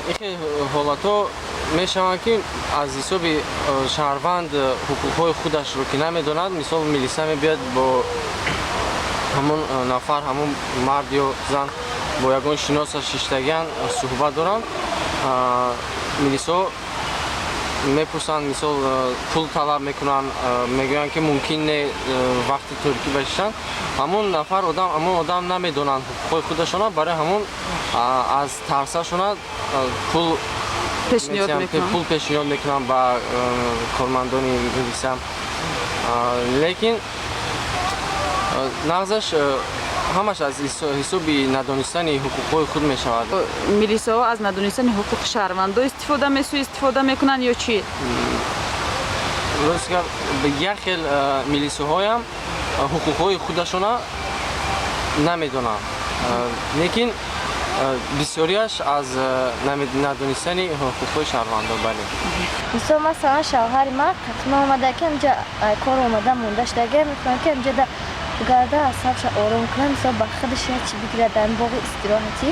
Ин хел ҳолатҳо мешаванд, ки аз ҳисоби шаҳрванд ҳуқуқҳои худашро ки намедонад. Мисол, милиса мебиёд, бо ҳамон нафар, ҳамон мард ё зан бо ягон шиносаш шиштагиан, суҳбат доранд. Милисҳо мепурсанд, мисол, пул талаб мекунанд, мегӯянд, ки мумкин не вақти торикӣ башишанд. Ҳамон нафар одам, ҳамон одам намедонанд ҳуқуқҳои худашона, барои ҳамон аз тарсашона пул пешниҳод мекунанд. Пул пешниҳод мекунанд ба кормандони милиса. Лекин нағзаш ҳамаш аз ҳисоби надонистани ҳуқуқҳои худ мешавад. Милисаҳо аз надонистани ҳуқуқи шаҳрвандо истифода суистифода мекунанд ё чӣ? Рост гап, як хел милисаҳоям ҳуқуқҳои худашона намедонанд, лекин бисёриаш аз надонистани ҳуқуқҳои шаҳрвандон, бале. Мисол, масалан, шавҳари ман қатима омада, ки ҳамҷа кор омада монда шудага, мехоҳам, ки ҳамҷа гарда асабша ором кунам, мисол, ба худаш як чи бигирад дар боғи истироҳатӣ.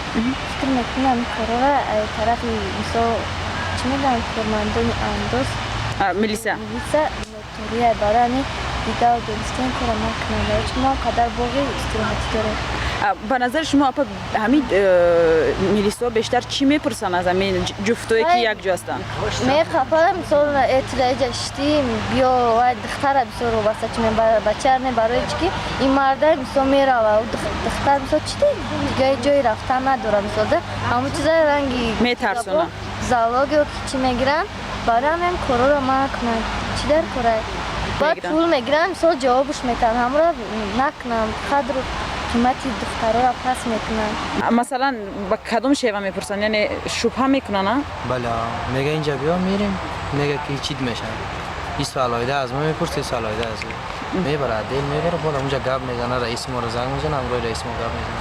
Фикр мекунам, корора тарафи, мисол, чӣ мегӯям, кормандони андоз, милиса. Милиса нотория, барои ҳамин дидаву дониста ин корро накунам, барои чун мо қадар боғи истироҳатӣ дорем. Ба назари шумо, апа, ҳамин милисҳо бештар чӣ мепурсанд аз ҳамин ҷуфтое, ки якҷо ҳастанд? Меқапа, мисол, этидаиҷа шитӣ, биё, вай духтара бисёр вобаста чи бача не, барои чи ки ин марда, мисол, мерава, духтар, мисол, чи дигаи ҷои рафтан надора, мисол, да ҳамон чиза ранги метарсонанд. Залог ё ки чӣ мегиранд, барои ҳамин корҳоро накунанд. Чӣ дар корай? Баъд пул мегиранд, мисол, ҷавобуш метаҳанд, ҳамонро накунанд, қадру қимати духтарора пас мекунанд. Масалан, ба кадом шева мепурсанд? Яъне шубҳа мекунанд, а? Бале, мега: «Инҷа биё». Мерем, мега, ки чит мешавад. Ису алоҳида аз мо мепурсед, ису алоҳида аз ӯ. Мебарад, дел мебарад, боз онҷа гап мезана, раиси моро занг мезана, ҳамроҳи раиси мо гап мезана.